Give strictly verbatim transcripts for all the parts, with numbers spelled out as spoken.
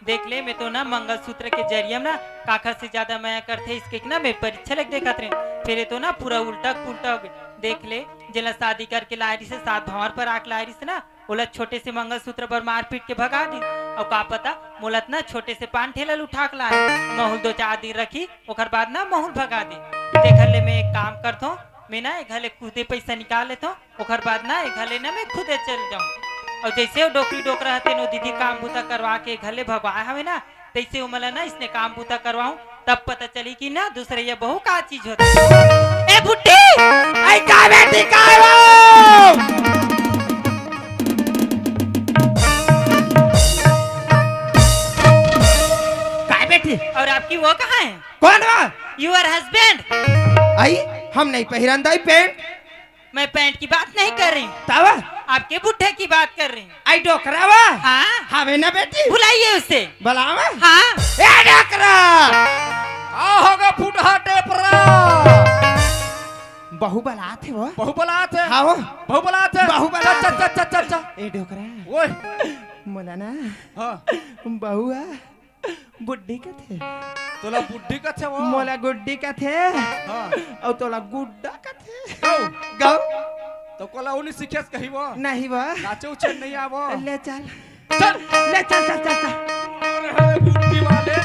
देख ले, मैं तो ना मंगलसूत्र के जरिए म ना काखर से ज्यादा मया करथे, इसके ना मैं परीक्षा लेके देखत रहे, फेर ये तो ना पूरा उल्टा पुल्टा हो गए। देख ले, जेला शादी करके लाए रिसे, सात भंवर पर आके लाए रिसे ना, ओला छोटे से मंगलसूत्र बर मारपीट के भगा दी। अउ का पता, मोला त ना छोटे से पान ठेला ल उठा के लाए, महूं ल दो चार दिन रखी, ओकर बाद ना महूं ल भगा दी। तेखर ले मैं एक काम करथों, मैं ना ए घर ले खुदे पैसा निकाल लेथों, ओकर बाद ना ए घर ले ना मैं खुदे चल जाऊं। अउ जैसे वो डोकरी डोकरा हते, नो दीदी काम बूता करवा के ए घर ले भगवाए हवे ना, तैसे ओमन ला ना इसने काम बूता करवाऊं, तब पता चली कि ना दूसरे ये बहू का चीज होथे। ए बुड्ढी! आई का बेटी, का है वो? काय बेटी? और आपकी वो कहाँ है? कौन वो? Your husband। आई, हम नहीं पहिरन दाई पैंट। मैं पैंट की बात नहीं कर रही हूँ। तब? आपके बुड्ढे की बात कर रही हूँ। आई डोकरा वा? हाँ। हवे ना बेटी? बुलाइए उसे। बुलावा? हाँ। ए डोकरा! का होगा फुटहा टेपरा? बहू बलात हे वो। बहू बलात हे? हाँ वो। बहू बलात हे? बहू बलात चल, हे। चल, चल, चल, चल, चल। ए डोकरा। ओए। मोला ना। हाँ। बहू आ। बुड्ढी कथे। तोला बुड्ढी कथे वो? मोला गुड्डी कथे। हाँ। अउ तोला गुड्डा कथे। गौ। गौ। तो कोला उनी सिखेस कही वो? नहीं वो। नाचे उचे नहीं आवो। ले चल। चल। ले चल, चल, चल, चल। अरे, अरे, बुड्ढी वाले।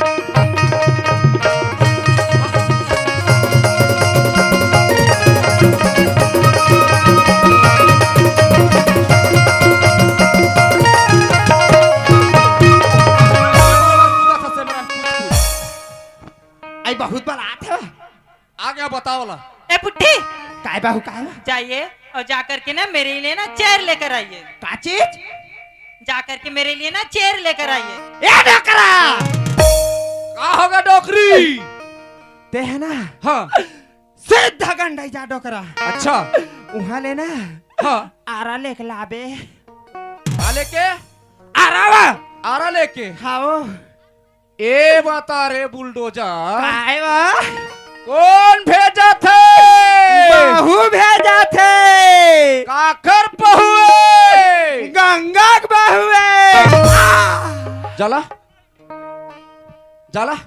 आई बहुत बलात हे। आ गया, बताओ ला। ए बुड्ढी, काय बहू, काय बा? जाइए और जा करके ना मेरे लिए ना चेयर लेकर आइए। का चीज? जा करके मेरे लिए ना चेयर लेकर आइए। ए डोकरा! का होगा डोकरी? ते है ना? हाँ। सीधा गंडई जा डोकरा। अच्छा। उहाँ ले ना। हाँ। आरा लेके लाबे। आ लेके? आरा वा। आरा लेके? हाँ वो। ए बता रे बुलडोजर। काय बा? कौन भेजथे? बहू भेजथे। काकर बहू ए? गंगा के बहू ए। आ! जाला, जाला।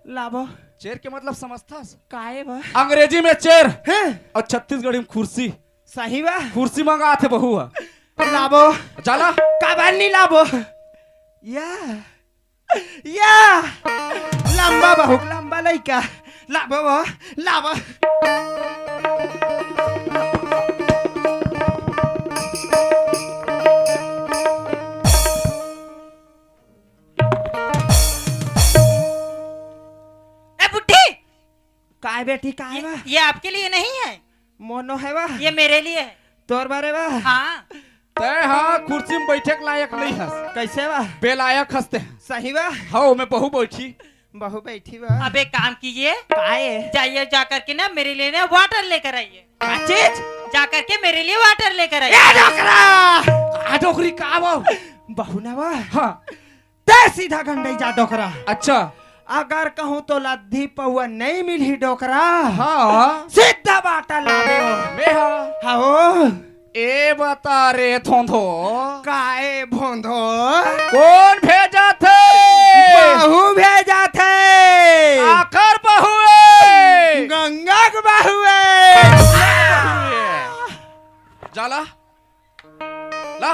लाबो। चेयर के मतलब समझथस? काय बा? अंग्रेजी में चेयर। हैं? और छत्तीसगढ़ी में कुर्सी। सही बा? कुर्सी मंगाथे बहू ह। लाबो। जाला। काबर नहीं लाबो? या। या। लंबा बहुत लंबा लइका। लाबो वो, लाबो। ए बुड्ढी! काय बेटी, काय ये, बा? ये आपके लिए नहीं है। मोनो है बा? ये मेरे लिए है। तोर बारे बा? हाँ। तै हा कुर्सी में बैठे के लायक नहीं हस। कैसे बा? बेलायक हस तै। सही बा? हाँ, मैं बहू बैठी। बहू बैठी बा। अब एक काम कीजिए। काय? जाइए जा करके ना मेरे लिए ना वाटर लेकर आइए। का चीज? जा करके मेरे लिए वाटर लेकर आइए। ए डोकरा! का डोकरी का बा? बहू ना बा? हाँ। तै सीधा गंडई जा डोकरा। अच्छा। अगर कहूँ तो लद्दी पौवा नहीं मिलही डोकरा। हाँ। सीधा बाटा लाबे हो। मैं हाँ। हाँ हो। ए बता रे धोंधो। काय भोंधो? कौन भेजथे? बहू भेजथे। आकर बहू ए? गंगा के बहू ए। जाला। ला।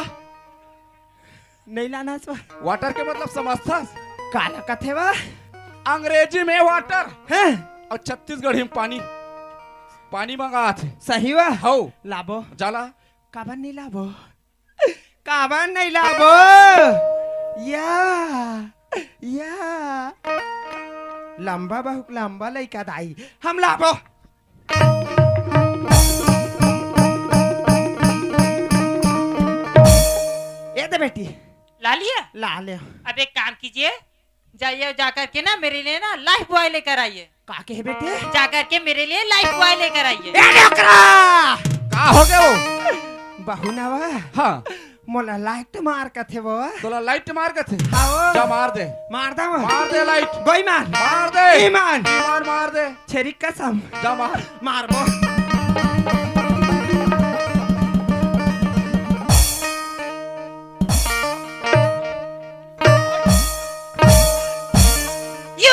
नहीं लाना सो। वाटर के मतलब समझथस? काला कथे बा? अंग्रेजी में वाटर। हैं? और छत्तीसगढ़ी में पानी। पानी मंगाथे। सही बा? हौ। लाबो। जाला। काबर नहीं लाबो? काबर नहीं लाबो? या, या। लंबा बहुत लंबा लइका दाई। हम लाबो। ए दे बेटी। ला लिया? ला ले। अब एक काम कीजिए, जाइए, जा करके ना मेरे लिए ना लाइफ बॉय लेकर आइए। का कहे बेटे? जा करके मेरे लिए लाइफ बॉय लेकर आइए। ए डोकरा! का हो गया वो? बहू ना वा? हाँ। मोला लाइट मार कथे वो। तोला लाइट मार कथे? हाँ वो। जा मार दे। मार दा वो। मार दे लाइट। गोई मार। मार दे। ईमान। ईमान मार दे। छेरी कसम। जा मार। मारबो।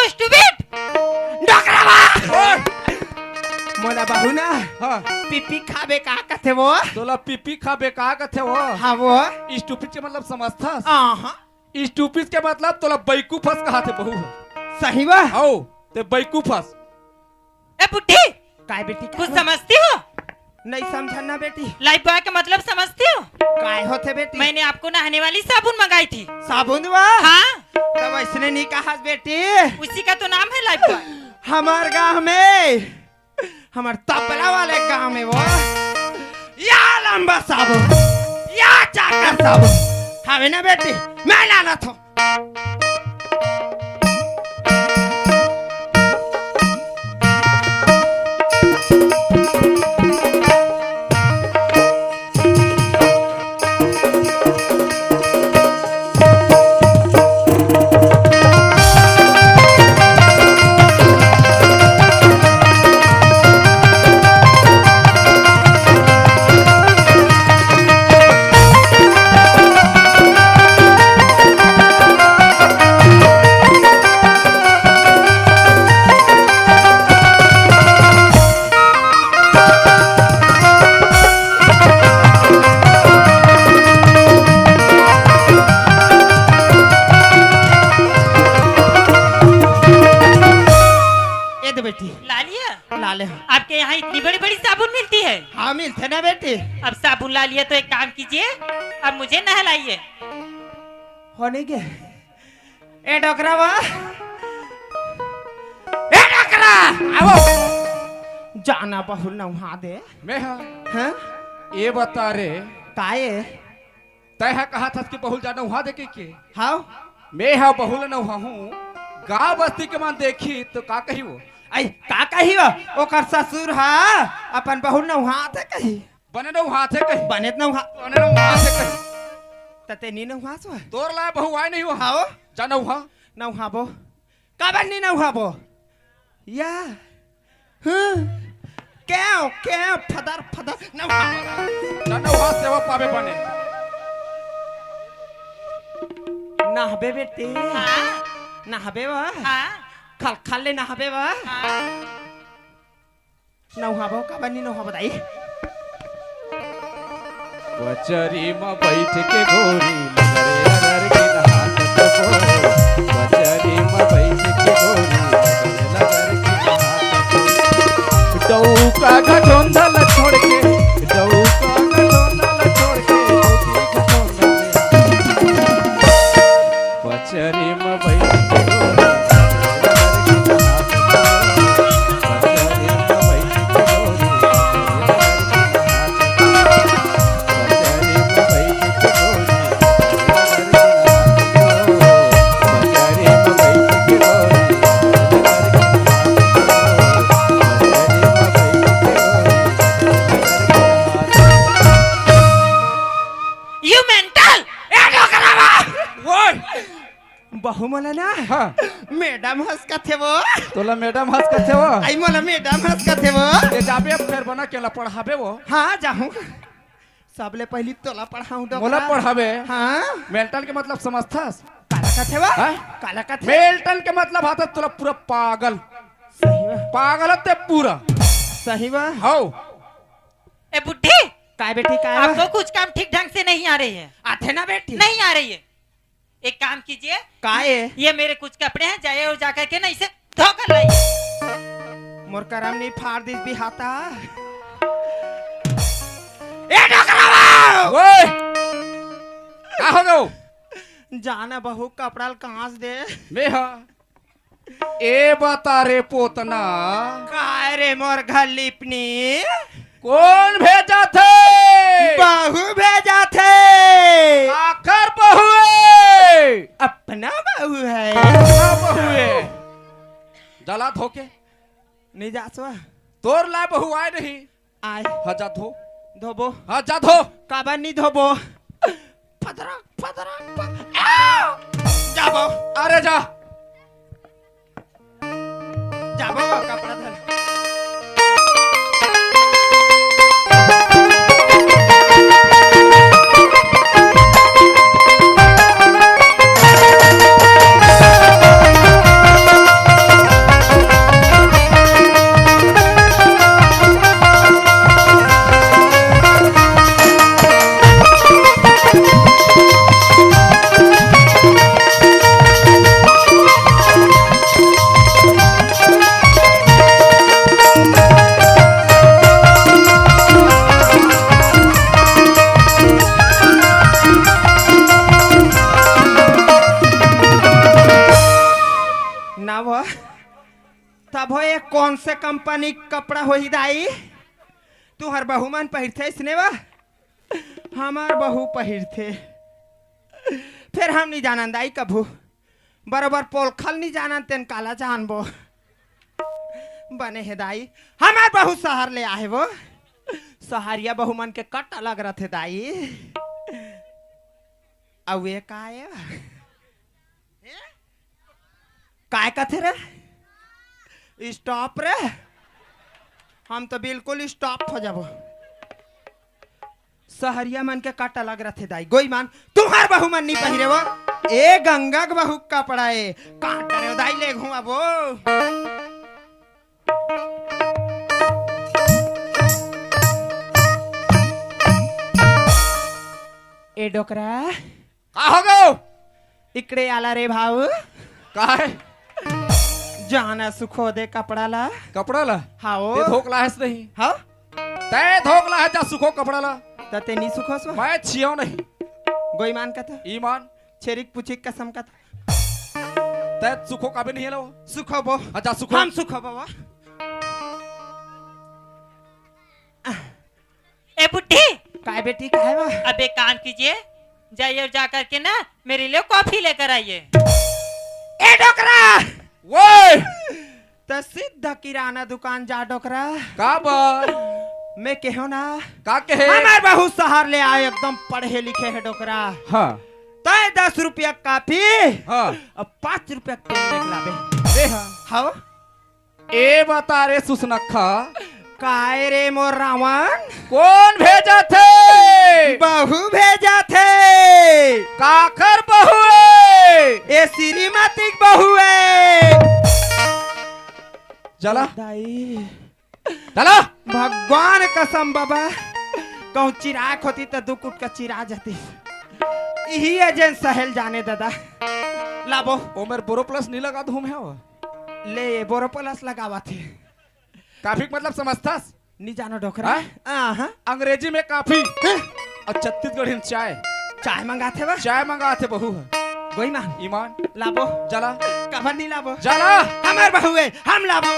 Stupid! डोकरावा! ओए! मोला बहू ना, हाँ। पीपी खाबे का कथे वो? तोला पीपी खाबे का कथे वो? हाँ वो। Stupid के मतलब समझथस? हाँ, हाँ। Stupid के मतलब तोला बैकूफस कहाथे बहू। सही बा? आओ, ते बैकूफस। ए बुड्ढी, काय बेटी, काय कुछ बा? समझती हो? नहीं समझन ना बेटी। Lifebuoy का मतलब समझती हो? काय होथे बेटी? मैंने आपको नहाने वाली साबुन मंगाई थी। साबुन बा? हाँ। तब ऐसने नहीं कहा बेटी। उसी का तो नाम है Lifebuoy। हमार गांव में, हमार तबला वाले गांव में वो, या लंबा साबुन, या चाकर साबुन, हवे ना बेटी, मैं लानत हूँ। ये दे बेटी। ला लिया? ला ले। आपके यहाँ इतनी बड़ी बड़ी साबुन मिलती है? हाँ, मिलते ना बेटी। अब साबुन ला लिया तो एक काम कीजिए, अब मुझे नहलाइए। होने के? ए डोकरा वा, ए डोकरा, आवो। जाना बहू नहा दे। मैं हा। हाँ? ये बता रे। काये? तै हा कहा थस कि बहू ल जा नहा दे के, के? हाँ। मैं हा बहू ल नहा हूँ। गाँव बस्ती के मन देखी तो का कही वो? आई, का कही वो? ओकर ससुर हा अपन बहू ल नहा दे कही। बने नहाथे कही। बने नहा। बने नहाथे कही। त ते नी नहास वा? तोर ला बहू आय नहीं हुआ। हाओ। जा नहा। नहाबो। काबर नी नहाबो? या। हम्म। क्यों, क्यों, फदर, फदर, नहाबो। जा नहा, सेवा पाबे बने। नहाबे बेटी। हाँ। नहाबे वा। हाँ। खल खल ले नहाबे वा। हाँ। नहाबो, काबर नी नहाबो दाई? पचरी म बइठ के गोरी, लगरे लगरे के नहात हबो। पचरी म बइठ के गोरी, लगरे लगरे के नहात हबो। डौका घटोंधा ल छोड़ के, डौका घटोंधा ल छोड़ के, डौकी घटोंधा में। पचरी म बइठ के गोरी, You mental! ए डोकरा बा! ओए! बहू मोला ना, हाँ। मैडम हंस कथे वो। तोला मैडम हंस कथे वो? आई मोला मैडम हंस कथे वो। ये जाबे अब फेर बना के ला पढ़ाबे वो। हाँ, जाहूँ। सबले पहली तोला पढ़ाऊँ डोकरा। मोला पढ़ाबे? हाँ। मेंटल के मतलब समझथस? काला कथे वो? हाँ? काला कथे? मेंटल के मतलब हाथ तोला पूरा पागल। सही बा। पागल ते पूरा। सही बा। हाओ। ए बुड्ढी। काय बेटी, काय बा? आपको कुछ काम ठीक ढंग से नहीं आ रही है। आथे ना बेटी। नहीं आ रही है। एक काम कीजिए। काय? ये मेरे कुछ कपड़े हैं, जाइए और जा करके ना इसे धो कर लाइए। मोर करम नहीं फाड़ दिस बिहाता। ए डोकरा बा! ओए! का हो गो? जाना बहू कपड़ा ल कांस दे। मैं हा। ए बता रे पोतना। काय रे मोर घर लिपनी? कोन भेजाथे? बहू भेजाथे। काकर बहू ए? अपना बहू है। अपना बहू ए। जला धोके। नहीं जासवा। तोर ला बहू आय नहीं। आय। हाँ, जा धो। धोबो। हाँ, जा धो। काबर नहीं धोबो? फदरा, फदरा, फद-, आ! जाबो। अरे जा। जाबो, कपड़ा धर। तभो ये कौन से कंपनी के कपड़ा होही दाई? तुहर बहू मन पहिरथे इसने वा? हमर बहू पहिरथे। फेर हम नी जानन दाई कभू। बरोबर पोलखल नी जानन तेन काला जानबो। बने हे दाई, हमर बहू सहर ले आहे वो। सहरिया बहू मन के कट अलग रथे दाई। अउ ये का ए? काय कथे रे? स्टॉप रे। हम तो बिल्कुल स्टॉप हो जाबो। सहरिया मन के कट अलग रथे दाई। गोई मान, तुहर बहू मन नी पहिरे वो। ए गंगा के बहू के कपड़ा ए। काट रे दाई ले घुमाबो। ए डोकरा। का हो गो? इकड़े आला रे भाऊ। काय? जाना सुखो दे कपड़ा ला। कपड़ा ला? हाओ। ते धोक लाहस नहीं। हाँ? ते धोक लाहस जा सुखो कपड़ा ला। त ते नी सुखोस वा? मैं छियो नहीं। गोईमान कथा। ईमान। छेरिक पुछिक कसम कथा। ते सुखो काबे नहीं लो? सुखो बो। अच्छा सुखो। हम सुखो बो वा। ए बुड्ढी। काय बेटी, काय बा? अब एक काम कीजिए, जाइए और जा करके ना मेरे लिए कॉफी लेकर आइए। ए डोकरा! वो! त सीधा किराना दुकान जा डोकरा। का बा? मैं कहो ना। का कहे? हमर बहू सहर ले आए, एकदम पढ़े लिखे हे डोकरा। हाँ। तय दस रुपया कॉफी, हाँ। अब पाँच रुपया तेल लेके लाबे। ए हाँ। हाँ। ए बता रे सुसनखा। काय रे मोर रावण? कोन भेजत हे? बहू भेजत हे। काकर बहू ए? ए श्रीमती के बहू ए। चला। दाई। चला। भगवान कसम बाबा, कहूँ चिराग होती त दू कुट का चिरा जाती। इही ए जेन सहेल जाने दादा। लाबो। ओमेर बोरो प्लस नहीं लगा दूँ मैं वो। ले, बोरो प्लस लगावत हे। काफी मतलब समझथस? नी जानो डोकरा? हाँ? आहा। अंग्रेजी में काफी। हाँ? और छत्तीसगढ़ी में चाय। चाय मंगाथे बा? चाय मंगाथे बहू ह। गोईमान। ईमान। लाबो। जला। काबर नी लाबो? जला। हमर बहू ए, हम लाबो।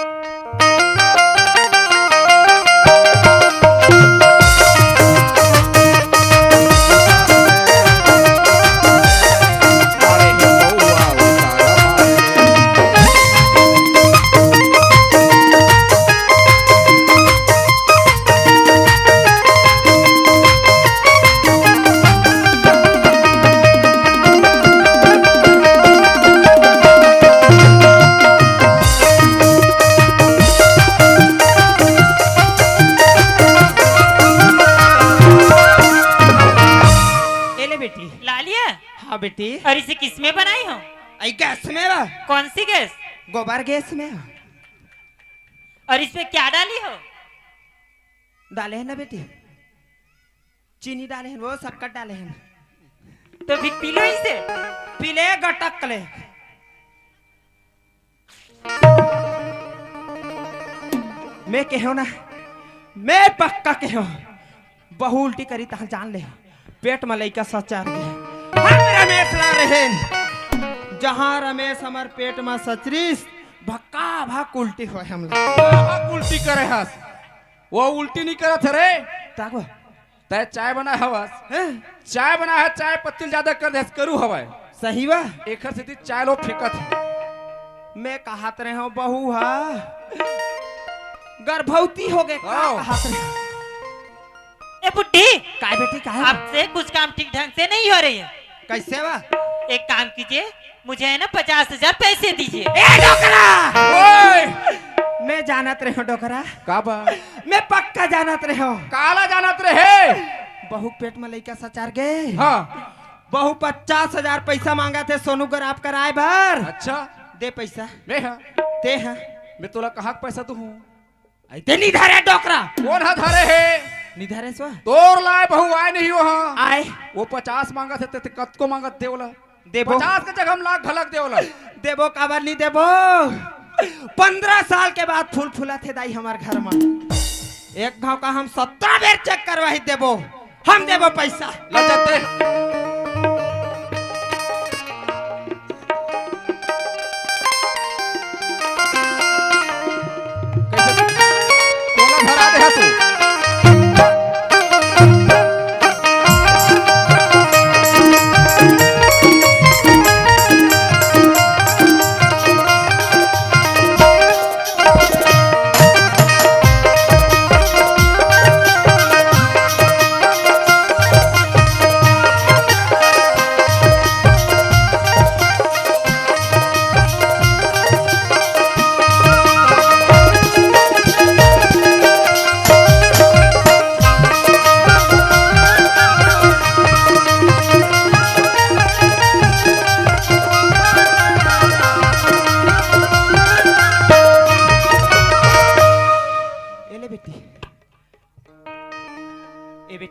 ए ले बेटी। ला लिया? हाँ बेटी। और इसे किस में बनाई हो? आई गैस में बा। कौन सी गैस? गोबर गैस में। और इसमें क्या डाली हो? डाले हैं ना बेटी, चीनी डाले हैं, वो शक्कर डाले हैं। तो फिर पी लो इसे। पी ले गटक ले। मैं कहो ना, मैं पक्का कहो, बहू उल्टी करी तहाँ जान ले, पेट में लइका सचार दे। हम रमेश ला रहेन, जहाँ रमेश हमर पेट में सचरिस, भक्का भक उल्टी होय हमला। भक उल्टी करे हस, वो उल्टी नहीं करत हे रे। ताको। तै चाय बनाए हवस। हैं? चाय बनाए हस, चाय पत्ती ल जादा कर देस, करू हवय। सही बा। एखर सेती चाय लो फेंकत हे। मैं कहत रहे हूँ, बहू हा गर्भवती हो गए, का हाँ। कहत रहे? ए बुड्ढी, काय बेटी, काय? आपसे कुछ काम ठीक ढंग से नहीं हो रही है। कैसे बा? एक काम कीजिए, मुझे है ना पचास हजार पैसे दीजिए। ए डोकरा! ओए! मैं जानत रहे हूँ डोकरा। का बा? मैं पक्का जानत रहे हूँ। काला जानत रहे? बहू पेट में लइका सचार गए। हाँ। बहू पचास हजार पैसा मांगथे सोनोग्राफ कराए बर। अच्छा। दे पैसा। मैं हाँ। ते हाँ। मैं तोला कहाँ के पैसा दूँ? अइते नी धरे डोकरा। कोन हा धरे हे? नी धरे स्व। तोर लाए बहू आए नहीं वहाँ। आए। वो पचास मांगथे, ते, ते कतको मांगत दे ओला। देबो। पचास के जगह हम लाख घलक दे ओला। देबो काबर नी देबो? पन्द्रह साल के बाद फूल फूलत हे दाई हमर घर मा। एक घाव का हम सत्रह बेर चेक करवाही देबो। हम देबो पैसा। ले जाते।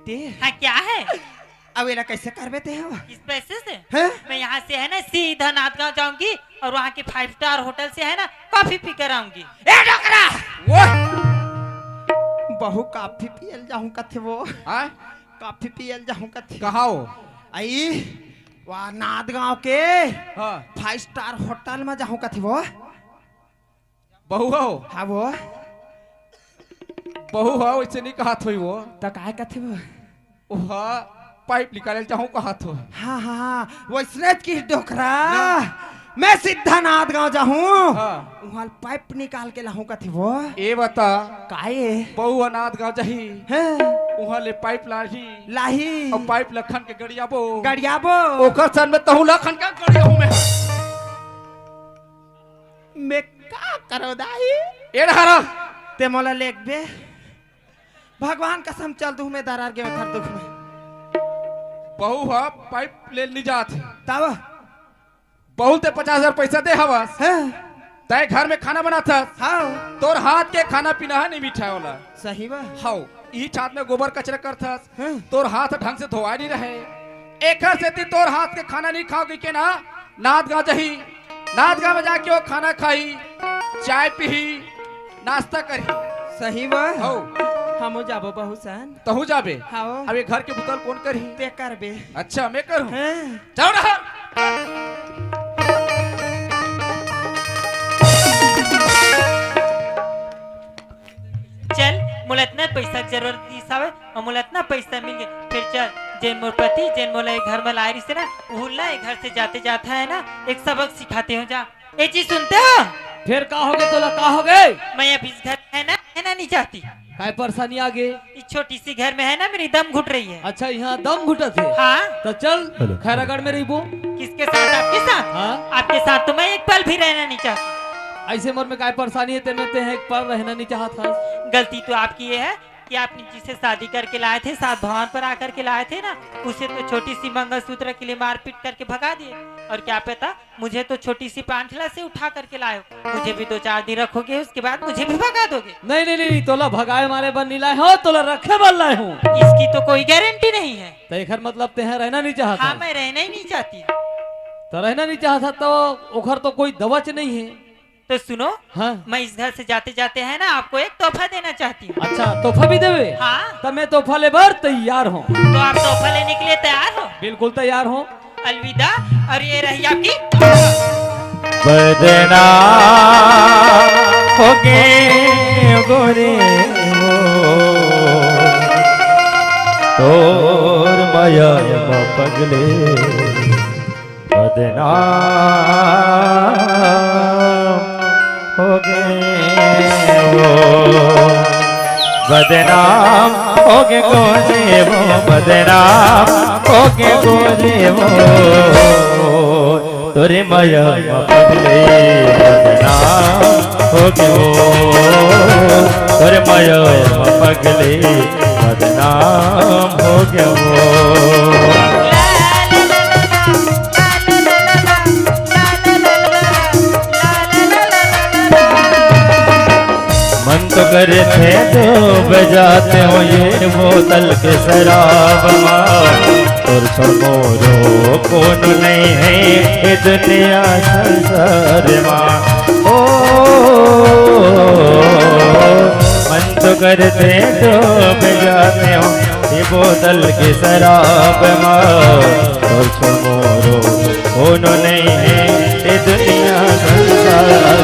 ते? हाँ, क्या है? अब एला कैसे करबे ते हव? इस पैसे से? हैं? मैं यहाँ से है ना सीधा नादगांव जाऊंगी और वहाँ के फाइव स्टार होटल से है ना कॉफी पी कर आऊंगी। ए डोकरा! वो! बहू कॉफी पियल जाहूं कथे वो। हाँ? कॉफी पियल जाहूं कथे। कहाँ हो? आई, वहाँ नादगांव के हाँ। फाइव स्टार होटल में जाहूं कथे वो। बहू हो? हाँ वो। बहू हो, वैसे नहीं कहत होई वो। त काय कथे वो? ओहा, पाइप निकाले जाहूं कहत हो। हाँ, हाँ, हाँ, वैसने की डोकरा। ना। मैं सीधा नादगांव जाहूं। हाँ। उहाँ पाइप निकाल के लाहूं कथे वो। ए बता। काय? बहू ह नादगांव जाही। हैं? उहाँ ले पाइप लाही। लाही। अउ पाइप ल खन के गड़ियाबो। गड़ियाबो। ओकर सन में तहूं ल खन के गड़ियाहूं मैं। मैं का करो दाई? ए डहरा। ते मोला लेगबे? भगवान कसम चल दूं मैं दरार गे ओखर दुख में। बहू ह पाइप ले नी जात हे। तब? बहू ते पचास हजार पैसा दे हवस। हैं? तय घर में खाना बनाथस। हाँ। तोर हाथ के खाना पीना ह नहीं मिठाए वाला। सही बा। हाउ, इही छात में गोबर कचरा करथस। हैं? तोर हाथ ढंग से धोआ नहीं रहे। एकर सेती तोर हाथ के खाना नहीं खाओ कहिके ना, नादगांव जाही। नादगांव में जाके वो खाना खाही, चाय पीही, नाश्ता करही। सही बा। हौ। हमो जाबो बहू सन। तहू जाबे? हाओ। अब ये घर के बुता ल कोन करही? ते करबे। अच्छा, मैं करूं? हैं। जाओ ना। चल, मोला इतना पैसा के जरूरत दिस हवे, अउ मोला इतना पैसा मिल गे, फिर चल, जेन मोर पति, जेन मोला ये घर में लाए रिहिस ना, उहू ला ये घर से जाते जाते है ना, एक सबक सिखाते हूँ, जा। ए जी, सुनते हो? फिर का होगे तोला, का होगे? मैं अब इस घर में है ना, रहना नहीं चाहती। काय परेशानी आ गे? इस छोटी सी घर में है ना, मेरी दम घुट रही है। अच्छा, यहाँ दम घुटत हे? हाँ। तो चल, हेलो। खैरागढ़ में रहिबो। किसके साथ? आपके साथ? हाँ। आपके साथ तो मैं एक पल भी रहना नहीं चाहती। ऐसे मोर में काय परेशानी है, तेने ते एक पल रहना नहीं चाहत हस? गलती तो आपकी ये है कि आपने जिसे शादी करके लाए थे, सात भवन पर आकर के लाए थे ना, उसे तो छोटी सी मंगलसूत्र के लिए मारपीट करके भगा दिए, और क्या पता मुझे तो छोटी सी पांठला से उठा करके लाए हो। मुझे भी दो चार दिन रखोगे, उसके बाद मुझे भी भगा दोगे। नहीं, नहीं, नहीं, नहीं, तोला भगाए मारे बर नहीं लाए हो, तोला रखे बर लाए हूँ। इसकी तो कोई गारंटी नहीं है। तो एकर मतलब तेहा रहना नहीं चाहत हाँ, है? मैं रहना ही नहीं चाहती। तो रहना नहीं चाहत है तो ओखर तो कोई दवच नहीं है। तो सुनो, हाँ। मैं इस घर से जाते जाते है ना, आपको एक तोहफा देना चाहती हूँ। अच्छा, तोहफा भी देवे? हाँ। तब मैं तोहफा ले बर तैयार हूँ। तो आप तोहफा लेने के लिए तैयार हो? बिल्कुल तैयार हूँ। अलविदा। और ये रही आपकी। बदनाम हो गए गोरे वो, तोर माया में पगले। बदनाम हो गए वो, बदनाम हो गए गोरे वो, बदनाम हो गए गोरे वो, तोरे माया में पगले बदनाम हो गए वो, तोरे माया में पगले बदनाम हो गए वो। मन तो करे थे डूब जाते हो ये बोतल के शराब मा, तोर छोड़ मोरो कोनो नहीं है ये दुनिया संसार मा। ओ, मन तो करे थे डूब जाते हो ये बोतल के शराब मा, तोर छोड़ मोरो कोनो नहीं है ये दुनिया संसार मा।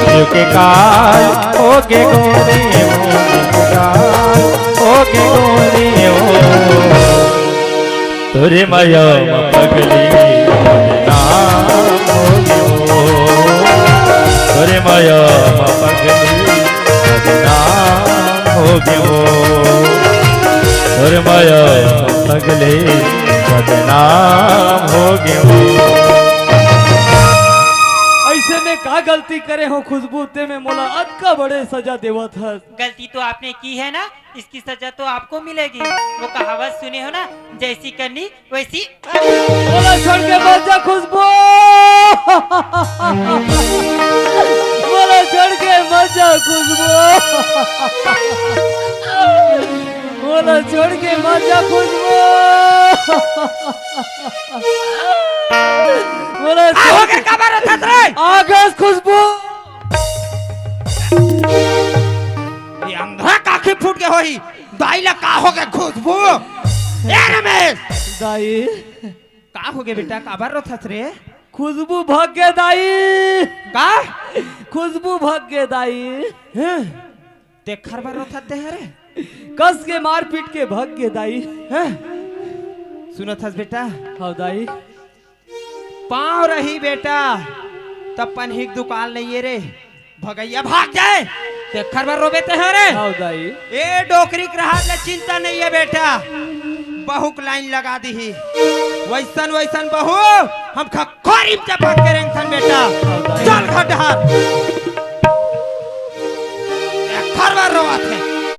क्योंकि काल हो के गोरे हो, काल हो के गोरे हो, तोरे माया में पगली बदनाम हो गयो, तोरे माया में पगली बदनाम हो गयो, तोरे माया में पगली बदनाम हो गयो। ऐसे में का गलती करे हो खुशबू, ते में मोला अतका बड़े सजा देवत हस। गलती तो आपने की है ना, इसकी सजा तो आपको मिलेगी। वो कहावत सुने हो ना, जैसी करनी वैसी। मोला छोड़ के मत जा खुशबू, मोला छोड़ के मत जा खुशबू, मोला छोड़ के मत जा खुशबू। बोले का हो गे, काबर रोथस रे? आगस खुशबू। ये अंधरा काखी फूट के होही। दाई ला का हो गे खुशबू? ए रमेश, दाई, का हो गे बेटा, काबर रोथस रे? खुशबू भग गे दाई। का? खुशबू भग गे दाई। हैं? तेखर बर रोथस ते हरे? कस के मार पीट के भग गे दाई। हैं? सुनत हस बेटा, हाँ दाई। पाँव रही बेटा, तब पनही के दुकान नइये रे, भगइया भाग जाए, तेखर बर रोबे ते हरे? हाँ दाई। ए डोकरी के रहत ले चिंता नइये बेटा, बहू के लाइन लगा दीही। वैसन वैसन बहू हम खखोरी में चपक के रेंगथन बेटा। चल घर डहर। तेखर बर रोवत हे।